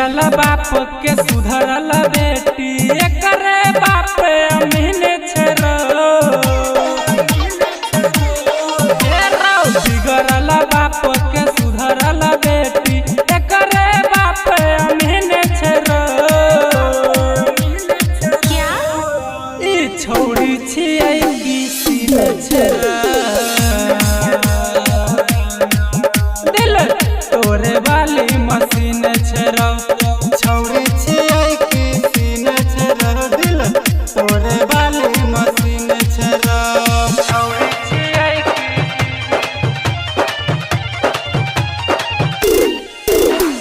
बिगड़ल बाप के सुधरल बेटी, एकरे बाप अमीन छै रो। बिगड़ल बाप के सुधरल बेटी, एकरे बाप अमीन छै रो। क्या? ई छौड़ी छियै की सीन छै रो। दिल तोरे वाली मशीन छै रो। छौड़ी छियै की सीन छै रो, दिल तोरे वाली मशीन छै रो। छौड़ी छियै की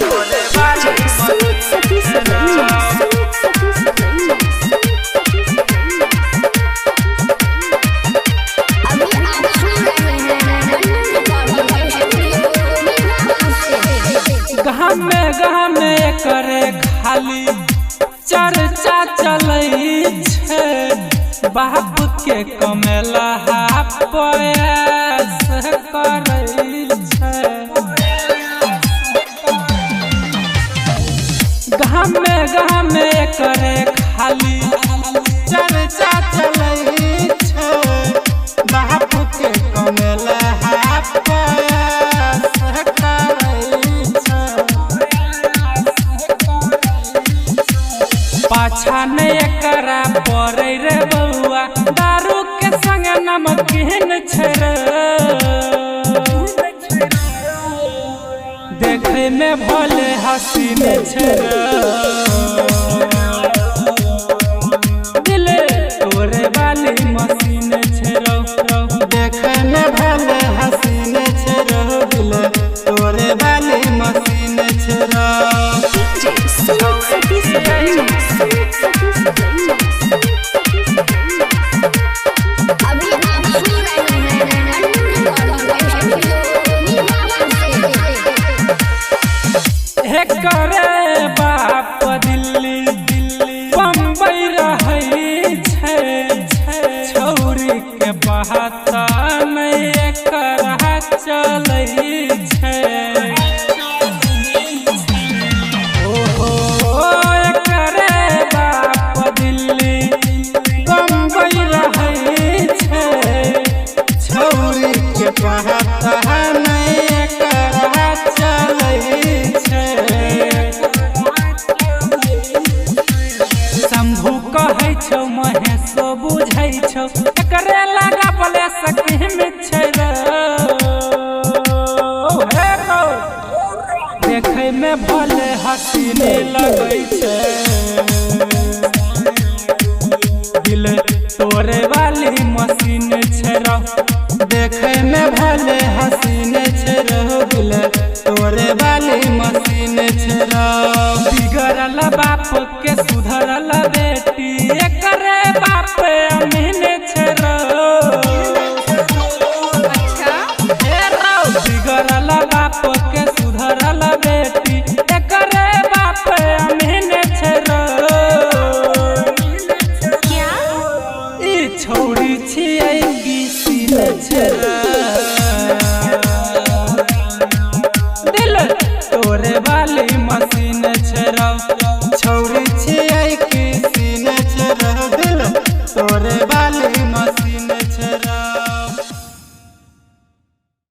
तोरे वाली सुमित सतीश रैना, सुमित सतीश रैना, सुमित सतीश रैना। अभी आप सुन रहे हैं मन्नू रिकॉर्डिंग स्टूडियो मीनापुर से। गामे गामे करे खाली चर्चा चलै छै, बाप के कमेला पैस करै छै। गामे गामे करे खाली चर्चा चलै छै, बाप के कमेला पैस करै छै। पाछा ने एकरा पड़ै रे बउआ, दारू के संग नमकीन छै रे। देखे में भले हसीन छै रे। दिल तोरे वाली मशीन छै रो। देखे में भले हसीन छै रो, दिल तोरे वाली मशीन छै रो। डीजे सुमित सतीश रैना, सुमित सतीश रैना, सुमित सतीश रैना। अभी आप सुन रहे हैं मन्नू रिकॉर्डिंग स्टूडियो मीनापुर से। एकरे बाप दिल्ली दिल्ली बम्बई रहै छै, छौरी के बहाता नहि एकरा चलै छै। ओहो एकरे बाप दिल्ली बम्बई रहै छै, छौरी के पता नहि एकरा चलै छै। शंभू कहै छौ महेशो बुझै छौ, एकरे लगा बोले सकीम छै रे। हे रौ। देखै में भले हसीन लगै छै, दिल तोरे वाली मशीन छै रो। देखे में भले हसीन छै रो, दिल तोरे वाली मशीन छै रो। बिगड़ल बाप के सुधरल बेटी, एकरे बाप अमीन छै रो। अच्छा। हे रौ। बिगड़ल बाप के सुधरल बेटी, एकरे बाप अमीन छै रो। क्या? ई छौड़ी छियै की सीन छै रो। दिल तोरे वाली मशीन छै रो। छौरी छियै